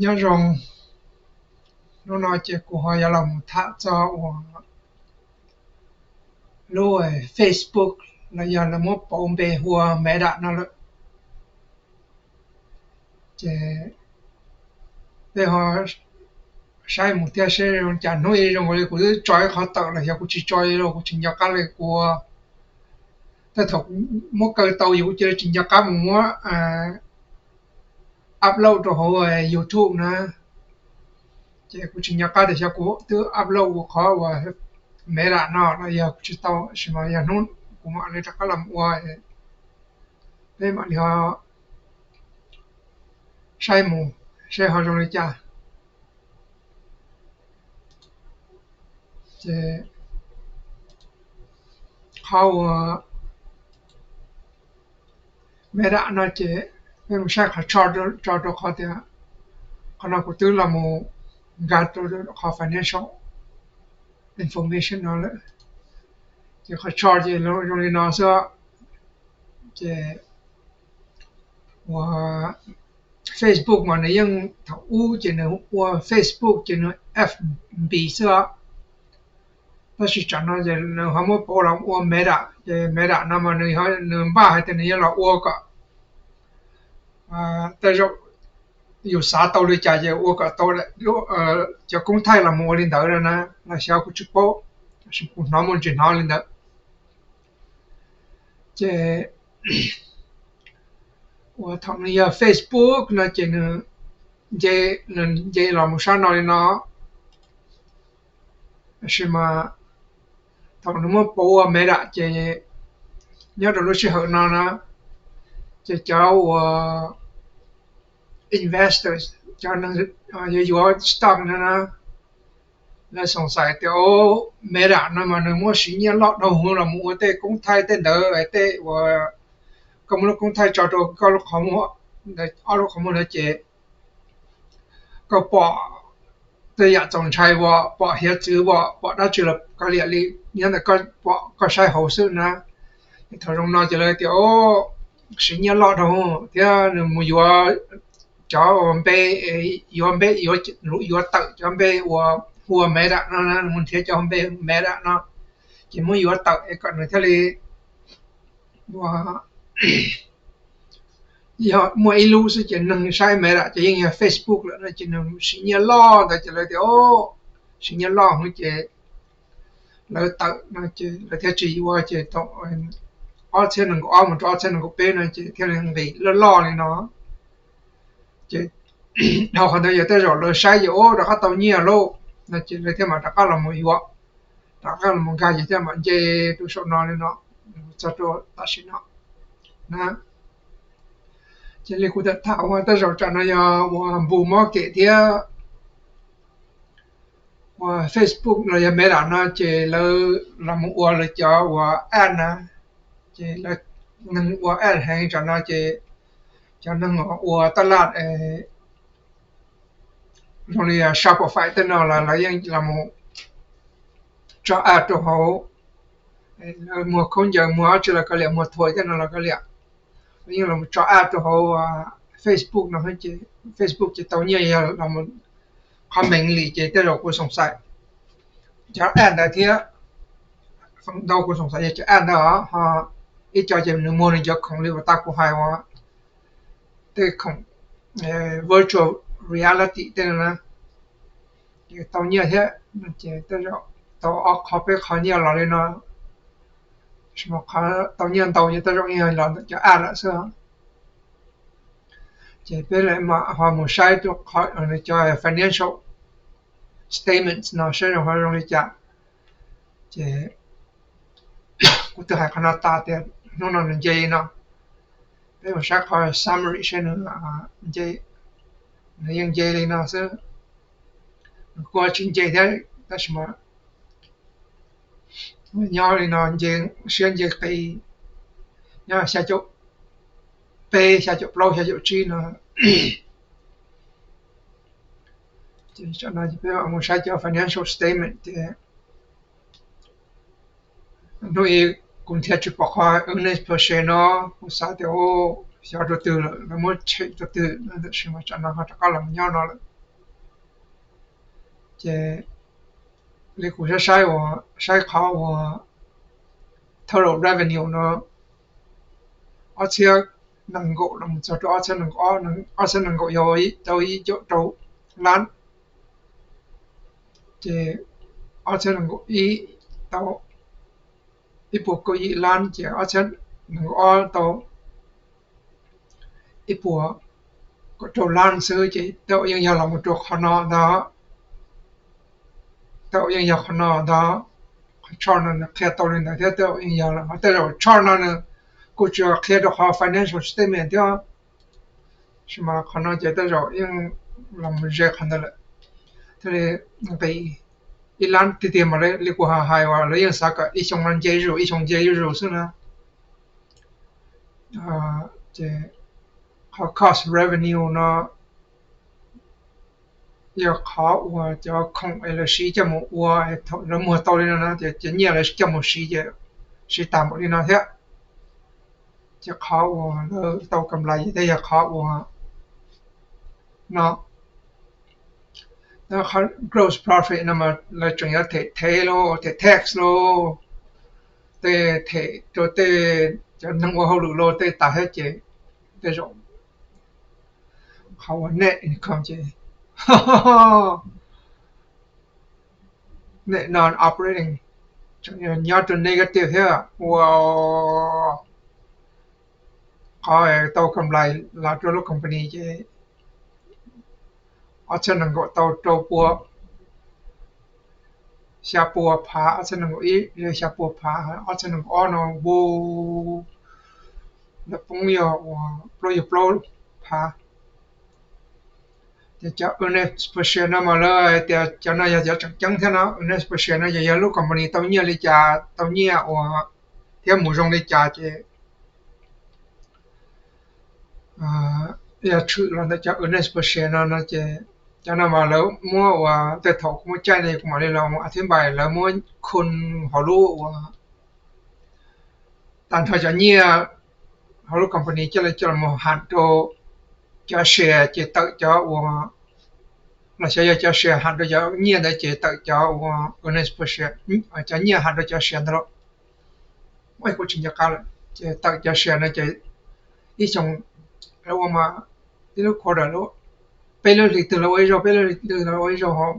Nyob zoo, hnub no ces kuv ho yuav los mus tham txog uas lub Facebook los yog lawv muab pauv npe hu ua Meta no lawm. Ces peb ho saib mus thiab seb zoo cas. Hnub ib zoo li kuv twb tso ib qhov tawm los xyov kuv tsis tso li los kuv tsis nco qab li kuv, tej thaum muab kaw tau yus cia li tsis nco qab mus muab upload rau hauv YouTube na. Ces kuv tsis nco qab tias xyov kuv twb upload ua qhov uas Meta no los yog kuv tsis tau, tab sis mas yog hnub kuv mam li rov qab los ua, peb mam li ho saib mus seb ho zoo li cas. Ces qhov uas Meta no ces peb mus saib qhov tso rau qhov tias, qhov no kuv twb los mus nkag rau qhov financial information no lawm. Ces qhov tso ces zoo li no xwb. Ces ua Facebook mas nws yeej thaum ub ces nws ua Facebook ces nws F B xwb os. Tab sis tsam no ces nws ho muab pauv los ua Meta, ces Meta no mas nws npaj hais tias nws yuav los ua kom tej zaum yus xav tau li cas ces ua kom tau cov koob thaij los mus ua li ntawd na, los xyov kuv tsis paub, tab sis kuv hnov muaj ntsis hnov li ntawd. Ces ua thaum nws yog Facebook no ces nws nce, nws nce los mus sab no li no. Tab sis mas thaum nws muab pauv ua Meta ces nyob rau lub sij hawm no na, ces cov uas investors, cov yuav yuav stock no na, lawv xoom xais tias o, Meta no mas nws muab siv nyiaj loj dhau hwv los mus ua tej koob thaij tej ntawd, tej uas koj muab lub koob thaij tso rau koj lub qhov muag, ob lub qhov muag ntawd ces koj pom tej yam txaus ntshai as, pom hiav txwv as, pom dab tsi los kav liam li, nyob ntawm koj pom koj saib hauv xwb na. Thaum zoo no ces lawv tias o, siv nyiaj loj dhau thiab nws mus yuav cov npe, yuav npe, yuav tawm cov npe uas hu ua Meta no, mus nrhiav cov npe Meta no, ces muab yuav tawm es kom nws thiaj li ua, yog muaj ib lub xwb ces neeg saib Meta ces yeej yog Facebook lawm no ces nws siv nyiaj loj ntawd ces lawv tias o, siv nyiaj loj hwv ces lawv tawm no ces lawv thiaj tsis yuav ces thaum ob txhiab nees nkaum ob mus rau ob txhiab nees nkaum peb no ces thiaj li nqis loj loj li no. Ces dhau qhov ntawd yog tej zaum lawv saib ces o, rov qab tau nyiaj lauj no ces lawv thiaj mam rov qab los mus yuav, rov qab los mus nkag ces thiaj mam nce rau saum no li no, txog rau tam sim no na. Ces li kuv tham tham ua tej zaum tsam no yog ua npus mob kem thiab ua Facebook los yog Meta no ces lawv los mus ua lawv cov uas ad na, ces lawv neeg ua ad heev tsam no ces cov neeg ua taj laj zoo li Shopify tej no los lawv yeej los mus tso ad rau hauv, lawv muag khaub ncaws, muag dab tsi los kav liam, muag thuam tej no los kav liam, lawv yeej los tso ad rau hauv Facebook no ces Facebook ces tau nyiaj yog los qhov meej li ces tej zaum kuv xoom xais cov ad ntawd thiab. Feem ntau kuv xoom xais yog cov ad ntawd os, ho ib co ces nws muag nws cov khoom li uas tau kuv hais uas tej khoom virtual reality tej no na, ces tau nyiaj thiab. Ces tej zaum tau ob qhov peb qhov nyiaj los li no, tau nyiaj ntau ces tej zaum yog los ntawm cov ad lawm xwb. Ces peb mam ho mus saib rau qhov cov financial statements no saib zoo ho zoo li cas. Ces kuv twb hais qhov no tas tias hnub no nws nce li no, peb mus saib qhov summary saib nws nce, nws yeej nce li no xwb. Nws kuj tsis nce thiab tab sis mas nyob li no nce, siab nce qis, nyob xya caum peb, xya caum plaub, xya caum tsib no. Ces tam no peb mam mus saib cov financial statement tias hnub ib kuv nrhiav tsis pom qhov earnings per share no, kuv xav tias xyov rau twg lawm, lawv muab tshem rau twg no, tab sis mas tam no ho rov qab los nyob no lawm. Ces li kuv saib saib uas saib qhov uas total revenue no ob txhiab nees nkaum los txog rau ob txhiab nees nkaum ob, ob txhiab nees nkaum yog tau ib caum rau lab, ces ob txhiab nees nkaum ib tau ib puas kaum yim lab, ces ob txhiab nees nkaum ob tau ib puas kaum rau lab xwb, ces tau yeej yog los mus rau qhov no ntag. Tau yeej yog qhov no ntag. Qhov chart no nws qhia tau li ntawd thiab, tau yeej yog los tej zaum chart no nws kuj tsis qhia rau qhov financial statement thiab, tab sis mas qhov no ces tej zaum yeej los mus ze qhov ntawd lawm. Thiaj li nqis ib lab tiag tiag mas li kuv hais uas lawv yeej xav kom ib xyoo no nce zuj zus, ib xyoo nce zuj zus xwb na. Ces qhov cost revenue no yog qhov uas cov khoom es lawv siv coj mus ua, thaum lawv muag tau li no no ces cov nyiaj lawv coj mus siv ces siv tag npaum li no thiab. Ces qhov uas lawv tau kam lais ces thiaj yog qhov uas no. Gross profit no mas lawv tseem yuav them thev lauj, them tax lauj, tej them rau tej cov neeg ua hauj lwm lauj, tej tas thiab ces tej zaum qhov uas net income ces net non-operating tseem nyob rau negative thiab ua qhov tau kam lais los rau lub company ces ob txhiab nees nkaum tau rau pua, xya pua phav, ob txhiab nees nkaum ib xya pua phav, ob txhiab nees nkaum ob no ua ntawm poob yog uas plaub yog plaub phav. Ces cov earnings per share no mas lawv hais tias cov no yog cov tseem ceeb thiab no, earnings per share no ces yog lub company tau nyiaj li cas, tau nyiaj uas thiab mus zoo li cas ces yog tshwm los ntawm cov earnings per share no no ces cov no mas lawv muab uas tej thaum kuv muab caij no kuv mam li los mus a thib npais lawv muab khun hauv lub uas tag nrho cov nyiaj hauv lub company coj los coj los ham rau cov share ces tawm cov uas los xyov yog cov share ham rau cov nyiaj ntawd ces tawm cov uas earnings per share, cov nyiaj ham rau cov share ntawd los kuv tsis nco qab lawm ces tawm cov share no ces ib xyoo lawv ua mas ib lub quarter lawv, peb lub hlis twg lawv ua ib zaug, peb lub hlis twg lawv ua ib zaug hauv,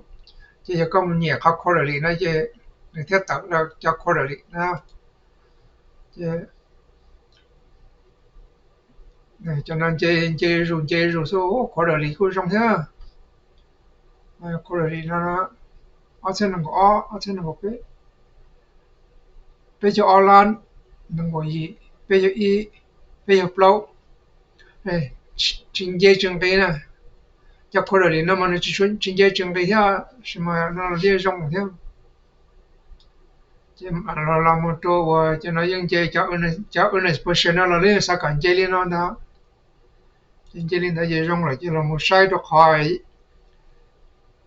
ces yog koj mus nyem qhov quarterly no ces nws thiaj tawm cov quarterly na. Ces cov no nce nce zus nce zus xwb, quarterly kuj zoo thiab. Quarterly no ob txhiab nees nkaum ob, ob txhiab nees nkaum peb, peb caug ob lab, nees nkaum yim, peb caug ib, peb caug plaub, tsis nce tsis nqis na. Cov quarterly no mas nws tsis nce tsis nqis thiab, sis mas no thiaj zoo thiab. Ces los mus rau uas cov no yeej nce, cov earnings per share no los yeej xav kom nce li no ntag. Ces nce li ntawd ces zoo lawm ces los mus saib rau qhov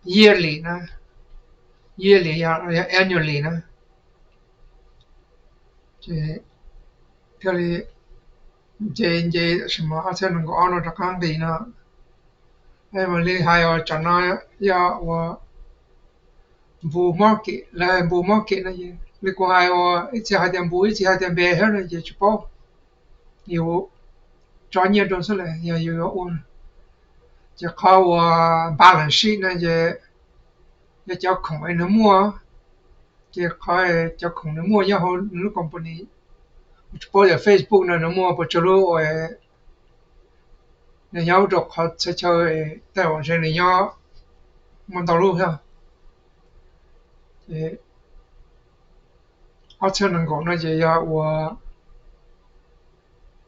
yearly na, yearly yog annually na. Ces thiaj li nce nce sis mas ob txhiab nees nkaum ob no rov qab nqis no. Mas li hais uas tsam no yog uas bull market, lawv hais bull market no, li kuv hais uas ib txhia hais tias bull, ib txhia hais tias bear thiab no ces tsis paub, yus tso nyiaj rau xwb las yog yus yuav ua. Ces qhov uas balance sheet no ces yog cov khoom es nws muaj, ces qhov cov khoom nws muaj nyob hauv nws lub company. Tsis paub tias Facebook no nws muaj puas tsawg lub, nws nyob rau qhov txhia chaw, tej zaum ntshe nws nyob muaj ntau lub thiab. Ces ob txhiab nees nkaum no ces yog uas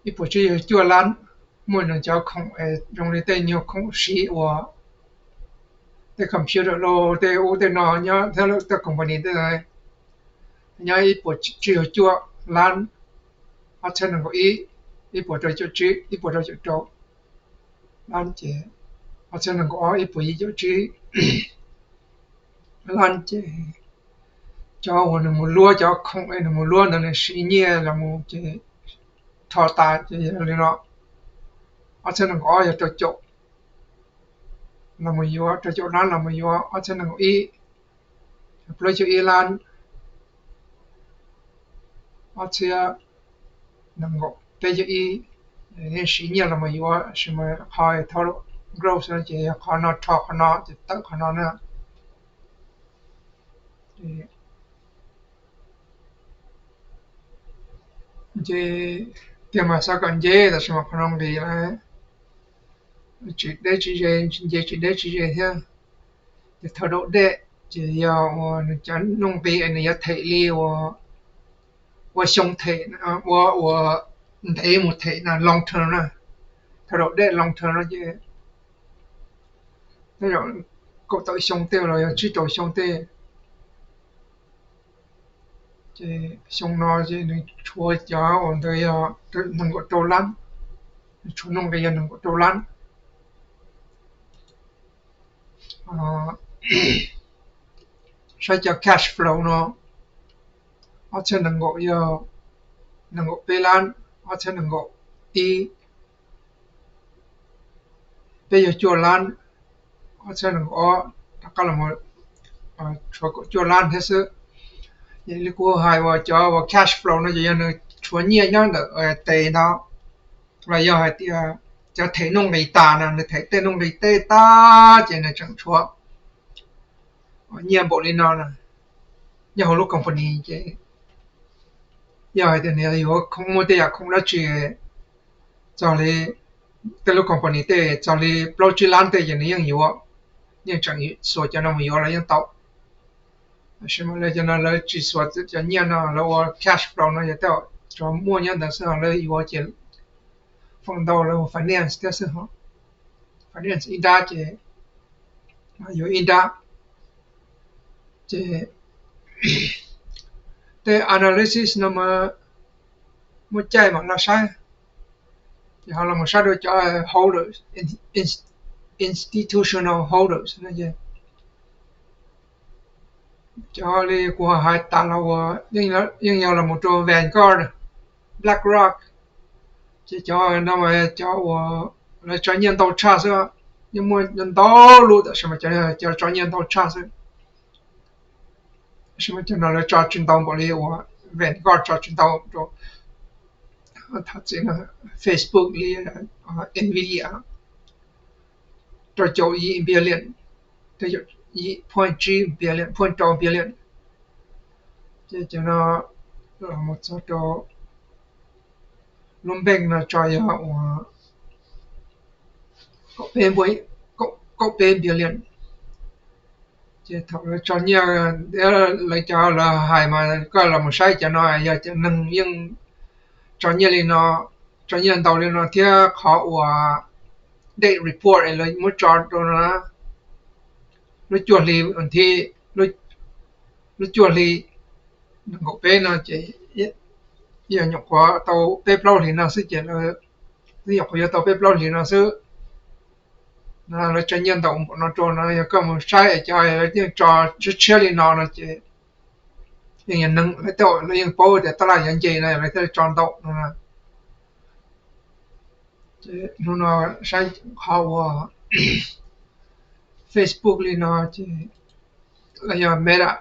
ib puas tsib caug cuaj lab, muaj nws cov khoom zoo li tej nyuag khoom siv uas tej computer los tej ub tej no nyob thiab tej company tej nyob ib puas tsib caug cuaj lab, ob txhiab nees nkaum ib, ib puas rau caum tsib, ib puas rau caum rau lab ces ob txhiab nees nkaum ob ib puas yim caum tsib lab ces cov uas nws mus luab cov khoom es nws mus luab ntawd nws siv nyiaj los mus ces rho tas ces yog li no, ob txhiab nees nkaum ob yog rau caum los mus yuav, rau caum lab los mus yuav ob txhiab nees nkaum ib, plaub caug ib lab ob txhiab nees nkaum peb caug ib. Yeej siv nyiaj los mus yuav, tab sis mas qhov total gross no ces yog qhov no rho qhov no ces tawm qhov no na. Nce tiag mas xav kom nce, tab sis mas qhov no nqis lawm, tsis deb tsis ze, nce tsis deb tsis ze thiab. Ces total debt ces yog uas nws cov nuj nqis es nws yuav them li ua xyoo them, ua ua ntev mus them na, long term na. Total debt long term no ces tej zaum kaum tawm xyoo tej los yog tsib rau xyoo tej. Ces xyoo no ces nws tshuav cov uas ntawd yog nees nkaum rau lab, nws tshuav nuj nqis yog nees nkaum rau lab. Saib cov cash flow no, ob txhiab nees nkaum yog nees nkaum peb lab, ob txhiab nees nkaum ib peb caug cuaj lab, ob txhiab nees nkaum ob rov qab los tshuav kaum cuaj lab thiab xwb. Li kuv hais uas cov uas cash flow no ces yog nws tshuav nyiaj nyob ntawm tes ntawd, los yog hais tias cov them nuj nqis tas no, nws them tej nuj nqis tej tag ces nws tseem tshuav nyiaj npaum li no na. Nyob hauv lub company ces yog hais tias nws yuav khoom, muaj tej yam khoom dab tsi txog li tej lub company tej txog li plaub tsib lab tej ces nws yeej yuav, yeej tseem xuas cov no mus yuav los yeej tau. Tab sis mas lawv cov no lawv tsis xuas cov nyiaj no, lawv ua cash flow no yog tej cov muaj nyob ntawd xwb, lawv yuav ces feem ntau lawv ua finance thiab xwb. Finance ib nrab ces yuav ib nrab. Ces tej analysis no mas muaj caij mam los saib, ces ho los mus saib rau cov holders, institutional holders no ces cov li kuv hais tas los uas yeej yog los mus rau Vanguard, BlackRock, ces cov no mas cov uas lawv tso nyiaj ntau tshaj xwb, yeej muaj ntau lub tab sis mas cov tso nyiaj ntau tshaj xwb. Tab sis mas cov no lawv tso tsis ntau npaum li uas Vanguard tso tsis ntau rau, tham txog Facebook li Nvidia rau caum yim billion, point tsib billion, point rau billion. Ces cov no los mus txog rau lub npeej no tso yog uas kaum peb billion. Ces thaum lawv tso nyiaj, lawv cov lawv hais mas koj los mus saib cov no yog cov neeg yeej tso nyiaj li no, tso nyiaj ntau li no thiab qhov uas date report lawv muab tso rau no, lub cuaj hli, thi, lub cuaj hli nees nkaum peb no ces yog nyuam qhuav tau peb plaub hlis no xwb ces lawv, twb nyuam qhuav yuav tau peb plaub hlis no xwb. Lawv tso nyiaj ntau npaum no rau no, yog koj mus saib cov lawv yeej tso tshiab tshiab li no no ces yeej yog neeg lawv tej, lawv yeej paub tias tab laj yuav nce no lawv thiaj tso ntau no. Ces hnub no saib qhov uas Facebook li no ces los yog Meta,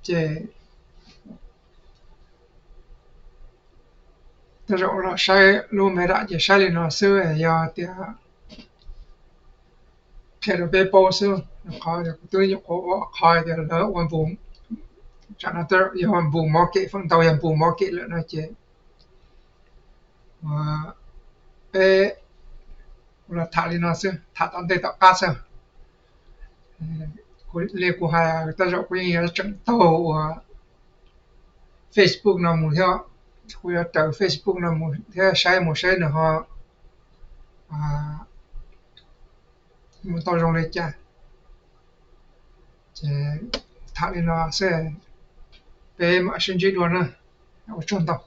ces tej zaum los saib lub Meta ces saib li no xwb, yog tias qhia rau peb paub xwb. Qhov kuv twb nyuam qhuav ua qhov tias lawv ua npu, tsam no yog npu market, feem ntau yog npu market lawm no ces peb los tham li no xwb, tham tom ntej tom qab xwb. Li kuv hais, tej zaum kuv yeej yuav tseem taug uas Facebook no mus thiab, kuv yuav raws Facebook no mus thiab saib mus saib nws ho mus tau zoo li cas. Ces tham li no xwb, peb mam sib ntsib dua na. Ua tsaug ntau.